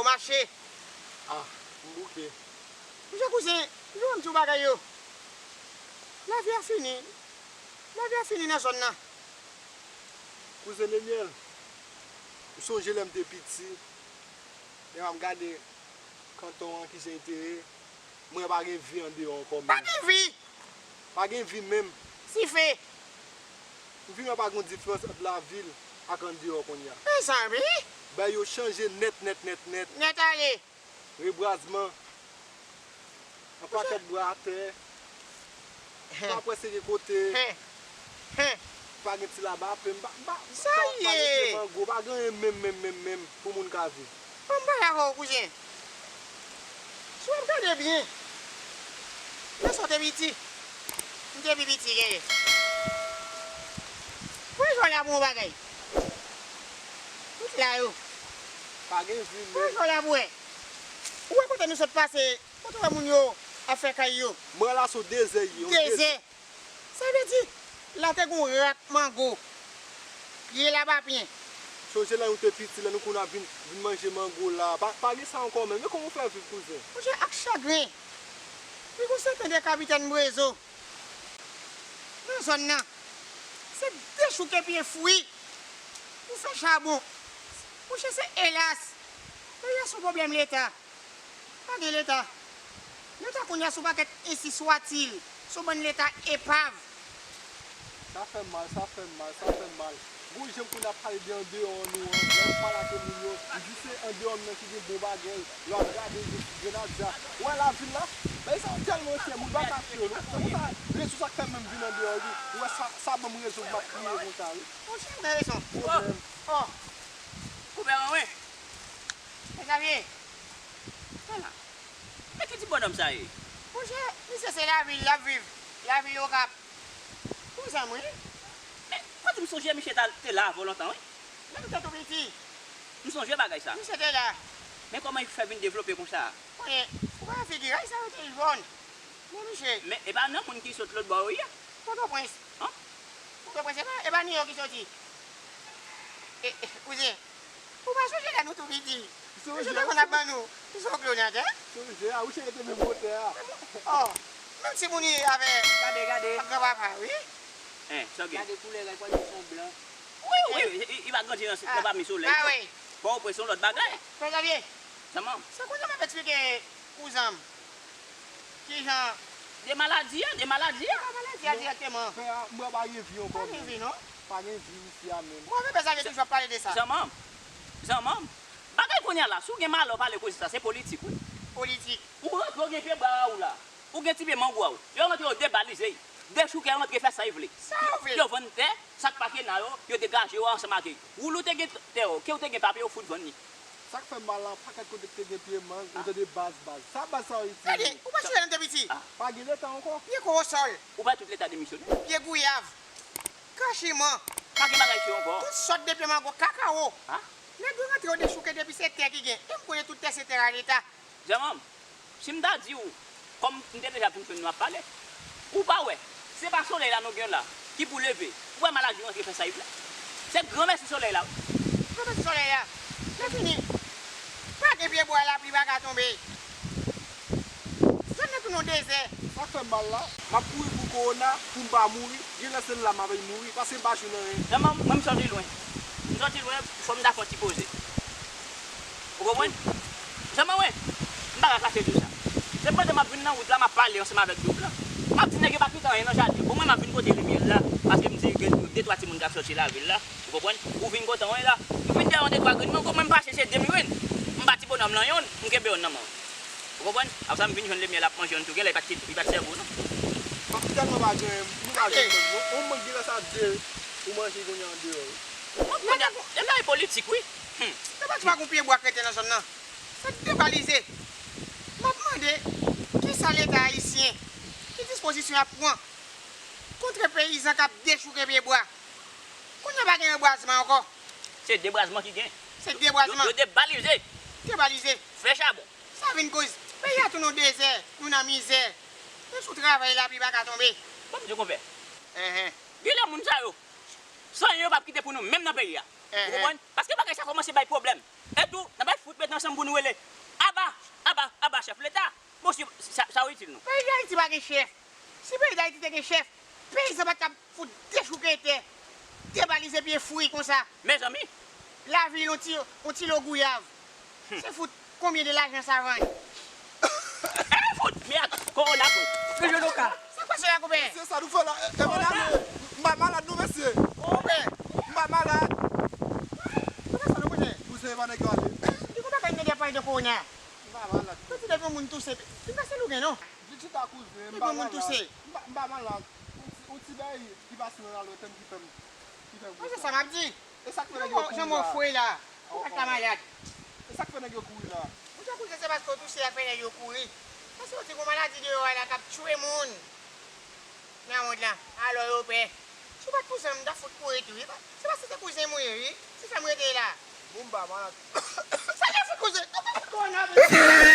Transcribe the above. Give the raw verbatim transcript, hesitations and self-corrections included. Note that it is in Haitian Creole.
mache. Ah, m bouke. Monchè kouzen, jwenn m ti bagay yo. Lavi a fini. Lavi a fini nan zòn nan. Kouzen Lemiel, m sonje lè m te piti, lè m ap gade kanton an kijan l te ye, m wè pa gen vi andeyò ankò menm. Pa gen vi! Pa gen vi menm. Dife! M vin wè pa gen diferans ant lavil ak andeyò kounye a. Mezanmi! Bagay yo chanje nèt, nèt, nèt, nèt. Nèt ale! Rebwazman. Yon pakèt bwa atè. Hen. Pa prèske gen kote. Hen. Hen. Pa gen ti laba, plen, pa, pa, sa pa, pa gen pye mango, pa gen anyen menm, menm, menm, menm pou moun ka viv. Bon, m pale avè w, kouzen. Si w ap gade byen, lè sa w te piti, m te pi piti genlè. Pou yon jwè la pou yon bagay. Tout la yo. Pa gen vi menm. Pou yon jwè la pou wè. Ou wè kote nou sot pase, kote w wè moun yo ap fè kay yo. Mwen la se yon dezè ye, yon dezè. Dezè. Sa vle di, la te gen yon rak mango. Pye lapapyen. Sonje lè nou te piti, lè nou konn ap vin, vin manje mango la. Pa, pa gen sa ankò menm. Men kòman w fè viv, kouzen? Monchè, ak chagren. Li gon sèten de kapitèn Brezo nan zòn nan. Se dechouke pye fwi pou fè chabon. Monchè, se elas. Peyi a se yon pwoblèm Leta. Pa gen Leta. Leta kounye a se yon pakèt ensi swatil, se yon bann Leta epav. Sa fè m mal, sa fè m mal, sa fè m mal. Gon jan pou n ap pale de andeyò an nou an, lè m pale ak moun yo, m di se andeyò m nan ki gen bon bagay. Lè w ap gade, gen, gen grenadya. Ou wè lavil la? Bagay sa yo tèlman chè, moun pa ka achte yo, non. Se pou sa, rezon sa k fè m menm vin andeyò, wi. Ou wè sa, sa ban m rezon pou m ap kriye konsa, wi. Monchè, ou gen rezon. Pwoblèm. Oh! Ou bèl, wi. Mezanmi, ala, men ki ti bònòm sa ye? Monchè, misye se lavil l ap viv, lavil Okap. Kouzen m wi. Men, kote m sonje misye ta, te la avè w lontan, wi. Lè m te tou piti. M sonje bagay sa. Misye te la. Men kòman li fè vin devlope konsa? Konnen, ou pa wè figi l, sa yo te jòn. Men misye. Men e pa nan moun ki sot lòt bò yo ye? Pòtoprens. An? Pòtoprens, e pa, e pa New York ki soti. E, e, kouzen, ou pa sonje lè nou tou piti? Sonje lè yo konn ap ban nou zoglo nan tè? Sonje, a, ou cheri te menm wotè a. Oh, menm timoun li avè gade, gade, ak granpapa, wi. Hein, sa w gen? Gade koulè rèl, pral di son blan. Wi, wi, li, li pa grandi nan, nan pami solèy, non. Pòtoprens se yon lòt bagay. Frè Xavier, zanmi m, se kounye a m ap eksplike kouzen m kijan. De maladi a, de maladi a. Pa maladi a dirèkteman. Frè a, m wè pa gen vi ankò menm. Pa gen vi, non. Pa gen vi isi a menm. Mwen, men Xavier toujou ap pale de sa. Zanmi m, zanmi m, bagay kounye a la, si w gen malè w pale koze sa, se politik, wi. Politik. Ou rantre, w gen pye bwa a ou la. Ou gen ti pye mango a ou. Yo rantre, yo debalize. Dechouke, yo rantre fè sa yo vle. Sa yo vle. Yo vann tè, sa k pa kena yo, yo degaje yo ansanm ak yo. Woul ou te gen tè yo, ke w te gen papye, yo fout vann li. Sa k fè m mal la, pakèt kote k te gen pye mang, ou tande baz, baz. Sa baz sa yo itilize? Gade, ou pa sonje lè n te piti? Pa gen Leta ankò. Pye kowosòl. Ou pa tout Leta demisyone? Pye gouyav. Kachiman. Pa gen bagay sa yo ankò. Tout sòt de pye mango, kakawo. Nèg yo rantre, yo dechouke depi se tè ki gen. E m konnen tout tè se tè a Leta. Zanmi m, si m ta di w, kòm m te deja fin jwenn nou ap pale, ou pa wè, se pa solèy la nou gen la, ki pou leve, ou wè maladi rantre fè sa li vle. Se granmèsi solèy la, wi. Granmèsi solèy la. Se fini. Pa gen pye bwa, lapli pa ka tonbe. Zòn nan tounen yon dezè. Sa fè m mal la. M ap kouri pou kowona, pou m pa mouri. Gen lè se la m ap mouri, paske m pa jwenn anyen. Zanmi m, mwen m sòti lwen. M sòti lwen, fò m ta fè yon ti poze. Ou konprann? Zanmi mwen, m pa ka kache di w sa. Se pandan m ap vin nan wout la, m ap pale ansanm avèk djòb la. M ap di nèg yo pa kite anyen nan jaden. Bon, mwen m ap vin pote limyè la, paske m di gen de twa timoun k ap sòti lavil la. Ou konprann? Ou vin kote mwen la. M vin dèyè yon de twa grenn mango, mwen m pa chèche de m jwenn. M ba ti bònòm lan yonn, m kenbe yonn nan men w. Ou konprann? Apre sa, m vin jwenn limyè la ap manje yonn tou, genlè li pa t, li pa t sèvi w, non. Paske tèlman pa gen, nou pa gen mango. Yon mango genlè sa de ou manje kounye a andeyò, wi. Bon, kounye a, e bagay politik, wi. Hmm. Se pa ti pa gon pye bwa k rete nan zòn nan. Sa debalize. M ap mande, kisa Leta ayisyen, ki dispozisyon y ap pran kontre peyizan k ap dechouke pye bwa? Kounye a pa gen rebwazman ankò. Se debwazman ki gen. Se debwazman. Yo, yo debalize. Debalize. Fè chabon. Sa vin koz peyi a tounen yon dezè, nou nan mizè. Nou sou travay, lapli pa ka tonbe. Ban m di w konpè. Enhen. Genlè moun sa yo, san yo, yo p ap kite pou nou menm nan peyi a. Ou konprann? Paske bagay sa kòmanse bay pwoblèm. E tou, n ap al fout met ansanm pou nou rele aba, aba, aba chèf Leta. Bon, si sa, sa itil nou. Peyi Dayiti pa gen chèf. Si peyi Dayiti te gen chèf, peyizan pa t ap fout dechouke tè, debalize pye fwi konsa. Mezanmi, lavil on ti, on ti lo gouyav. Se fout konbyen de lajan sa vann? E fout, mèd, kowona fout. Ke je loka. Sa k pase la, konpè? Se sa nou fè la. E, e, m pa malad non, mesye. Konpè, m pa malad. Konpè, sa nou konnen? Kouzen, e pa nèg yo ale. Li konn pa kay nèg ap pale de kowona. M pa malad. Kouzen, depi yon moun touse, li pa se lougen non. Di chita kouzen, m pa malad. Depi yon moun touse. M pa, m pa malad. Yon ti, yon ti bagay ki pase nan lalwèt ki fè m, ki fè m. Mwen, se sa m ap di. E sa k fè nèg yo kouri la? Jan mwen fre la. Ou pa ka malad. E sa k fè nèg yo kouri la? Ou jan kouri, se paske w touse a fè nèg yo kouri. Paske yo di gon maladi deyò a la k ap tchwe moun nan mond lan. Alò yo pè. Si w pa t kouzen m, m t ap fout kouri tou wi. Se paske se kouzen m ou ye wi. Se fè m rete la. Bon, m pa malad. Sa k ap fout kouzen? Kòna, mesye.